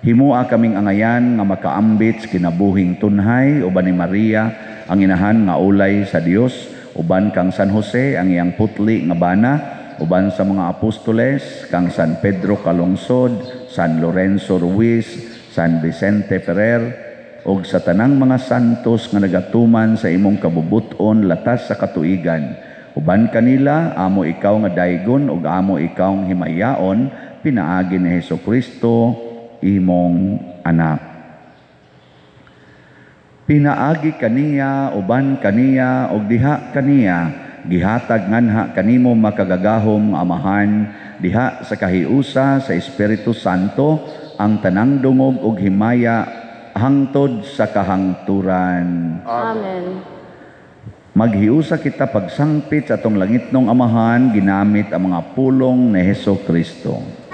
Himoa kaming angayan nga makaambit sa kinabuhing tunhay uban ni Maria ang inahan nga ulay sa Dios, uban kang San Jose ang iyang putli nga bana, uban sa mga apostoles kang San Pedro Calungsod, San Lorenzo Ruiz, San Vicente Ferrer, ug sa tanang mga santos nga nagatuman sa imong kabubuton latas sa katuigan. Uban kanila, amo ikaw nga daygon ug amo ikaw nga himayaon, pinaagi ni Hesukristo, imong anak. Pinaagi kaniya, uban kaniya, ug diha kaniya, gihatag nganha kanimo makagagahom nga Amahan, diha sa kahiusa sa Espiritu Santo, ang tanang dungog ug himaya hangtod sa kahangturan. Amen. Maghiusa kita pagsangpit sa atong langitnong Amahan, ginamit ang mga pulong ni Hesukristo.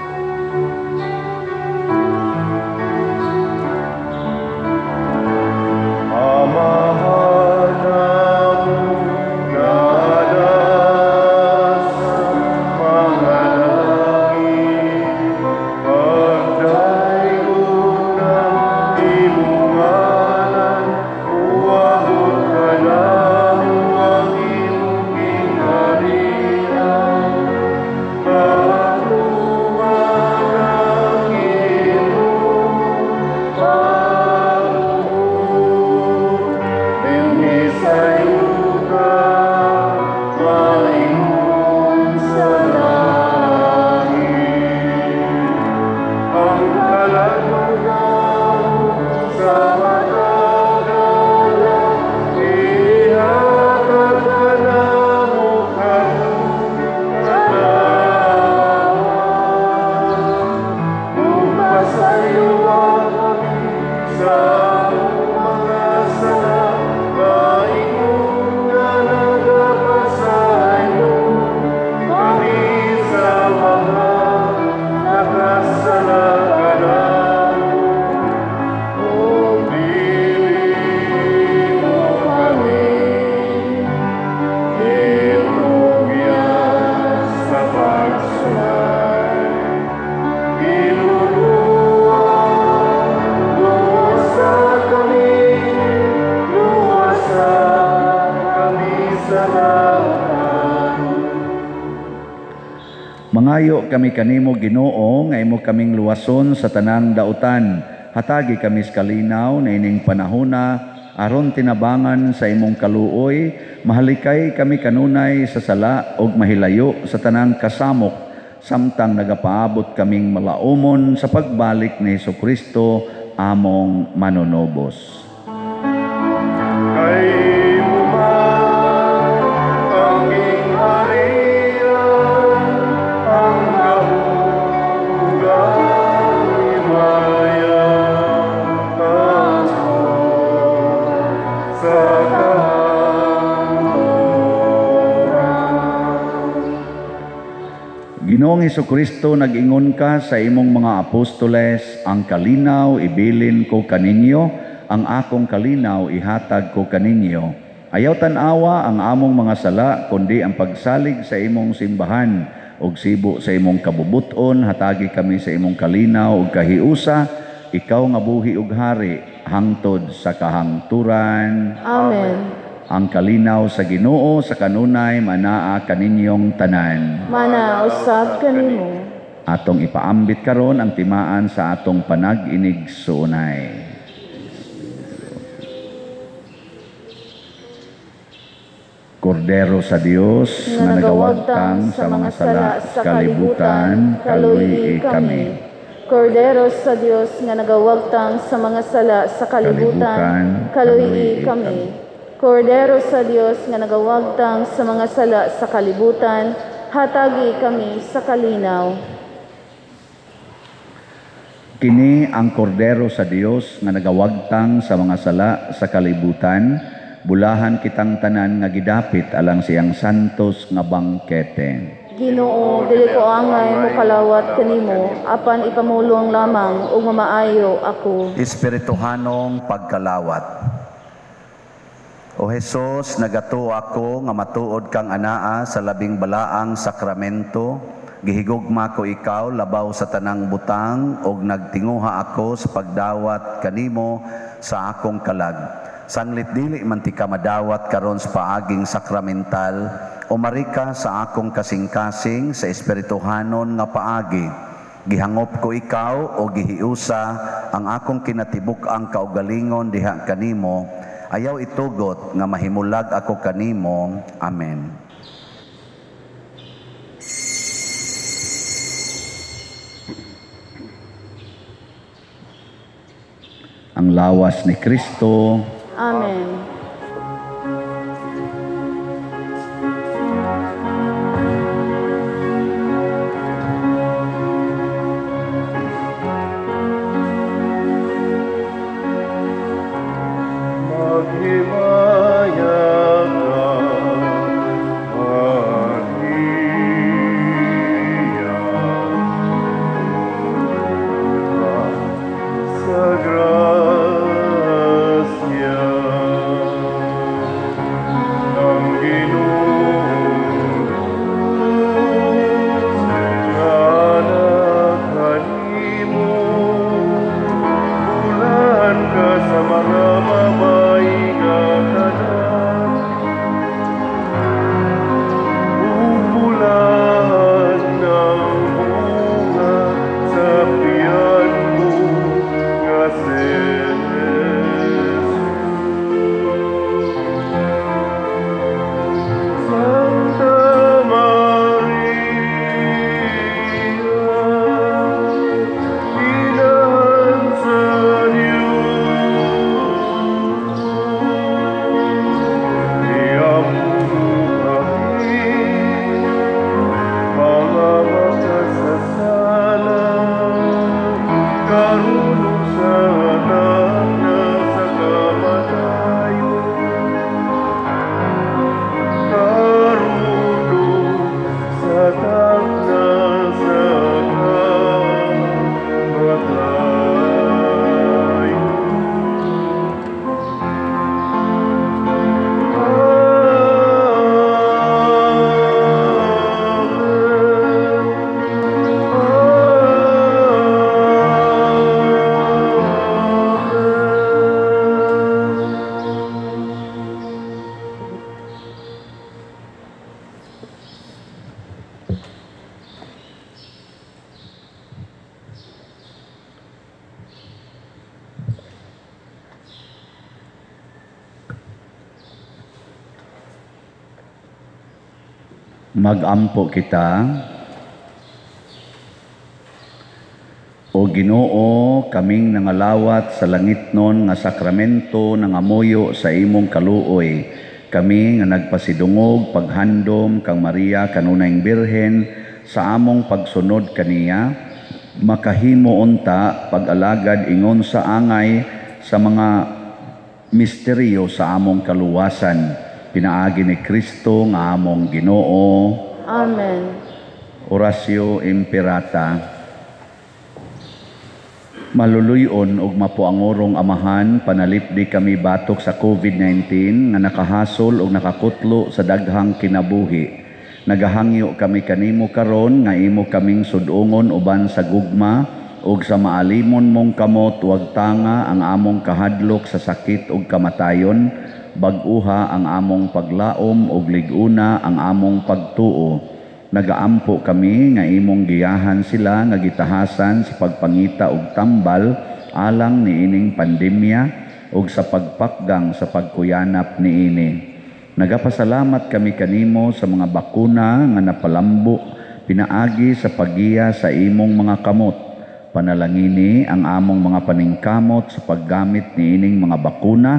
Mangayo kami kanimo Ginoo nga imo kaming luwason sa tanang dautan. Hatagi kami sa kalinaw na ining panahona aron tinabangan sa imong kaluoy, mahalikay kami kanunay sa sala ug mahilayo sa tanang kasamok, samtang nagapaabot kaming malaumon sa pagbalik ni Hesukristo among manunobos. Kay Ginoong Hesukristo, nag-ingon ka sa imong mga apostoles, ang kalinaw ibilin ko kaninyo, ang akong kalinaw ihatag ko kaninyo. Ayaw tan-awa ang among mga sala, kundi ang pagsalig sa imong simbahan ug sibo sa imong kabubuton, hatagi kami sa imong kalinaw ug kahiusa, ikaw nga buhi ug hari hangtod sa kahangturan. Amen. Ang kalinaw sa Ginoo sa kanunay manaa kaninyong tanan. Mana usab kanimo. Atong ipaambit karon ang timaan sa atong panag-inig-suunay. Kordero sa Dios nga nagawagtang sa mga sala sa kalibutan, kaluyi kami. Kordero sa Dios nga nagawagtang sa mga sala sa kalibutan, kaluyi kami. Kordero sa Dios nga nagawagtang sa mga sala sa kalibutan, hatagi kami sa kalinaw. Kini ang kordero sa Dios nga nagawagtang sa mga sala sa kalibutan, bulahan kitang tanan nga gidapit alang siyang santos nga bangkete. Ginoo, dili ko angay mokalawat kanimo, apan ipamulong lamang ug mamaayo ako. Espirituhanong pagkalawat. O Hesus, nagatuo ako nga matuod kang anaa sa labing balaang sakramento. Gihigugma ko ikaw labaw sa tanang butang ug nagtinguha ako sa pagdawat kanimo sa akong kalag. Sanglit dili man ti ka madawat karon sa paaging sakramental, umari ka sa akong kasing-kasing sa espirituhanon nga paagi. Gihangop ko ikaw o gihiusa ang akong kinatibuk-ang kaugalingon diha kanimo. Ayaw itugot nga mahimulag ako kanimo. Amen. Ang lawas ni Kristo. Amen. Magampo kita. O Ginoo, kaming nangalawat sa langitnon nga sakramento nangamuyo sa imong kaluoy. Kami nga nagpasidungog paghandom kang Maria kanunayng Birhen sa among pagsunod kaniya, makahimo unta pag-alagad ingon sa angay sa mga misteryo sa among kaluwasan. Pinaagi ni Kristo nga among Ginoo. Amen. Oratio Imperata. Maluluyon ug mapuangorong Amahan, panalipdi kami batok sa COVID-19 nga nakahasol ug nakakutlo sa daghang kinabuhi. Nagahangyo kami kanimo karon nga imo kaming sudungon uban sa gugma ug sa maalimon mong kamot. Wagtanga ang among kahadlok sa sakit ug kamatayon, bag-uha ang among paglaom ug lig-una ang among pagtuo. Nagaampo kami nga imong giyahan sila nga gitahasan sa pagpangita og tambal alang niining pandemya ug sa pagpakgang sa pagkuyanap niini. Nagapasalamat kami kanimo sa mga bakuna nga napalambo pinaagi sa paggiya sa imong mga kamot. Panalangini ang among mga paningkamot sa paggamit niining mga bakuna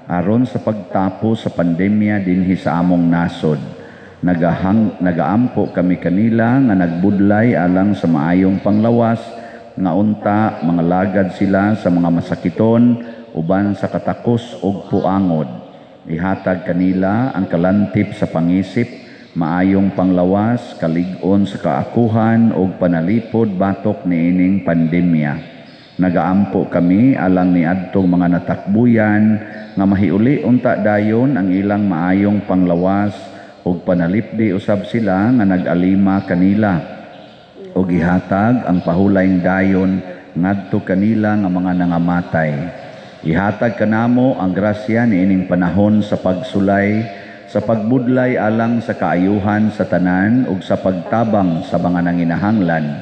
aron sa pagtapos sa pandemya dinhi sa among nasod. Nagaampo kami kanila nga nagbudlay alang sa maayong panglawas, nga unta mga lagad sila sa mga masakiton uban sa katakos ug puangod. Ihatag kanila ang kalantip sa pangisip, maayong panglawas, kalig-on sa kaakuhan ug panalipod batok niining pandemya. Nagaampo kami alang niadtong mga natakbuyan nga mahiuli unta dayon ang ilang maayong panglawas ug panalipdi usab sila nga nag-alima kanila ug ihatag ang pahulayng dayon ngadto kanila nga mga nangamatay. Ihatag kanamo ang grasya niining panahon sa pagsulay, sa pagbudlay alang sa kaayuhan sa tanan ug sa pagtabang sa mga nanginahanglan.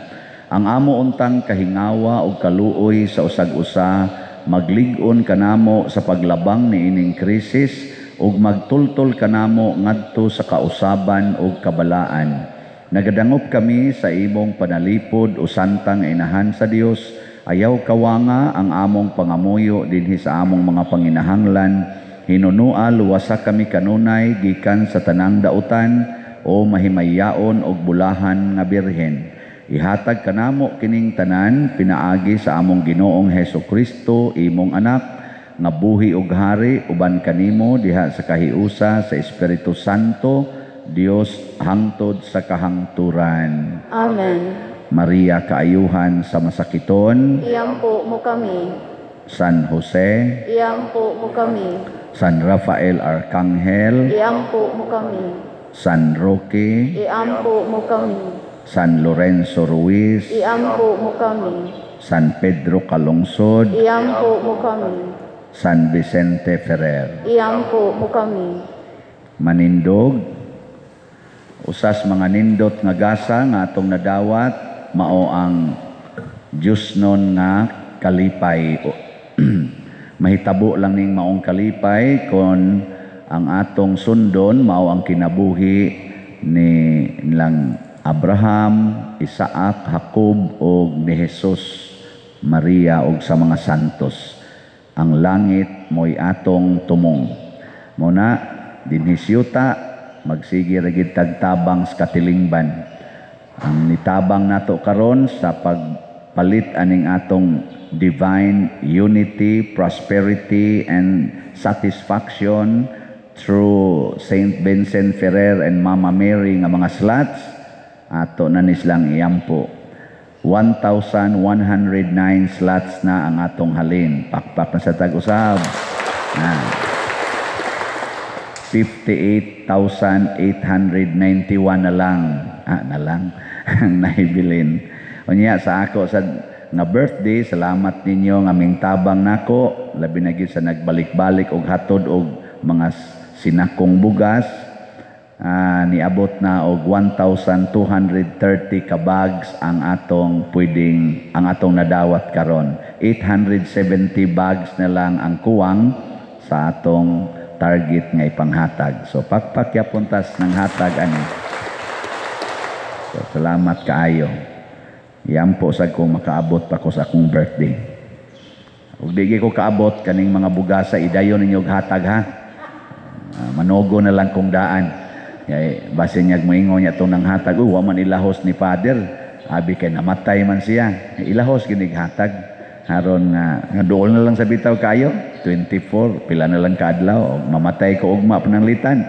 Ang amo untang kahingawa ug kaluoy sa usag-usa maglig-on kanamo sa paglabang niining krisis ug magtultol kanamo ngadto sa kausaban ug kabalaan. Nagadangop kami sa imong panalipod, o santang Inahan sa Dios. Ayaw kawanga ang among pangamuyo dinhi sa among mga panginahanglan. Hinunua, luwasa kami kanunay gikan sa tanang dautan, o mahimayaon og bulahan nga Birhen. Ihatag kanamo kining tanan pinaagi sa among Ginoong Heso Kristo, imong anak, nga buhi og hari uban kanimo diha sa kahiusa sa Espiritu Santo, Dios, hangtod sa kahangturan. Amen. Maria, kaayuhan sa masakiton, Iampo mo kami. San Jose, Iampo mo kami. San Rafael Arcangel, Iampo mo kami. San Roque, Iampo mo kami. San Lorenzo Ruiz, Iampo mo kami. San Pedro Calungsod, Iampo mo kami. San Vicente Ferrer. Iampo mo kami. Manindog, usas mga nindot nga gasa nga atong nadawat mao ang Diyosnon nga kalipay. Mahitabo lang ning maong kalipay kon ang atong sundon mao ang kinabuhi ni nilang Abraham, Isaac, Jacob ug ni Jesus, Maria ug sa mga santos. Ang langit mo'y atong tumong. Muna, dinhi siyuta, magsige ra gid tagtabang sa katilingban. Ang nitabang nato karon sa pagpalit aning atong divine unity, prosperity, and satisfaction through Saint Vincent Ferrer and Mama Mary nga mga slots, ato na ni silang iampo. 1,109 slots na ang atong halin. Pakpak na sa tag-usab. Na. 58,891 na lang. Na lang ang nahibilin. Unya sa ako sa nga birthday, salamat ninyo nga aming tabang nako, labi na gyud sa nagbalik-balik og hatod og mga sinakong bugas. Niabot na og 1,230 ka bags ang atong pwedeng ang atong nadawat karon. 870 bags na lang ang kuwang sa atong target nga ipanghatag. So pakpak yapon tas ng hatag ani. So salamat kaayo. Iampo sad kung makaabot pa ko sa akong birthday. Ug di ko kaabot kaning mga bugasa, idayon ninyo og hatag ha. Manogo na lang kong daan. Kay basin niya moingon niya tong nanghatag, oh, wa man ilahos ni Father. Abi kay namatay man siya. Ilahos ginig hatag. Aron nga duol na lang sa bitaw kayo. 24 pila na lang kaadlaw, mamatay ko ugma pananglitan.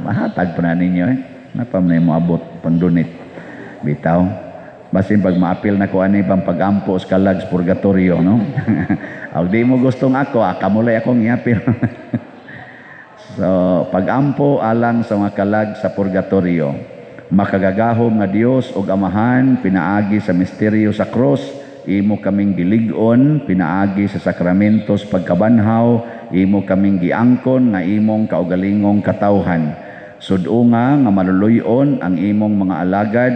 Mahatag pa na ninyo eh. Napa man mo abot pang-donate. Bitaw. Basin pag maapil na ko ani pang pagampo sa kalag sa purgatorio, no? Og di mo gustong ako, kamulay akong iapil. So, pagampo alang sa mga kalag sa purgatorio. Makagagahom nga Dios ug Amahan, pinaagi sa misteryo sa krus, imo kaming gilig-on, pinaagi sa sakramentos pagkabanhaw, imo kaming giangkon nga imong kaugalingong katawhan. Sud-unga nga maluluy-on ang imong mga alagad,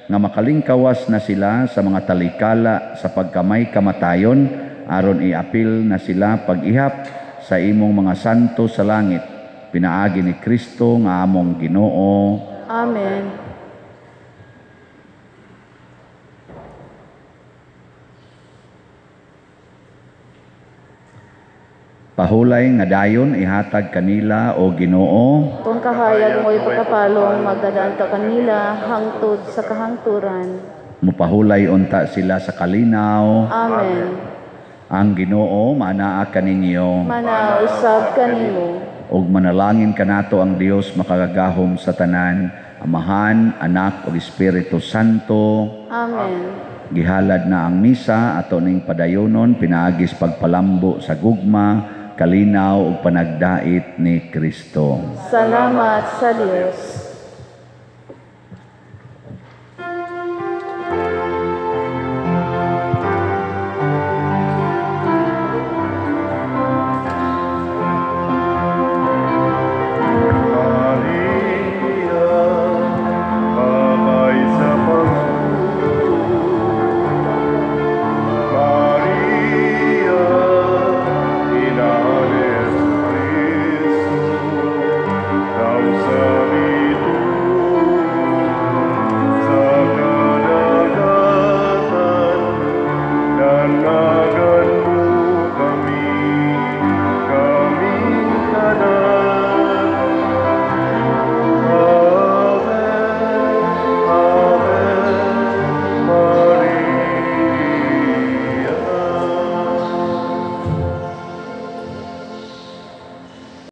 nga makalingkawas na sila sa mga talikala sa pagkamay kamatayon, aron iapil na sila pag-ihap sa imong mga santo sa langit. Pinaagi ni Kristo nga among Ginoo. Amen. Pahulay nga dayon ihatag kanila o Ginoo. Kung kahayag mo'y pagkapalong, magdadaan ka kanila hangtod sa kahangturan. Mupahulay unta sila sa kalinaw. Amen. Ang Ginoo manaa kaninyo. Manausab kanimo. Ug manalangin kanato ang Dios makagagahom sa tanan, Amahan, Anak ug Espiritu Santo. Amen. Gihalad na ang misa ato ning padayonon pinaagis pagpalambo sa gugma, kalinaw ug panagdait ni Kristo. Salamat sa Dios.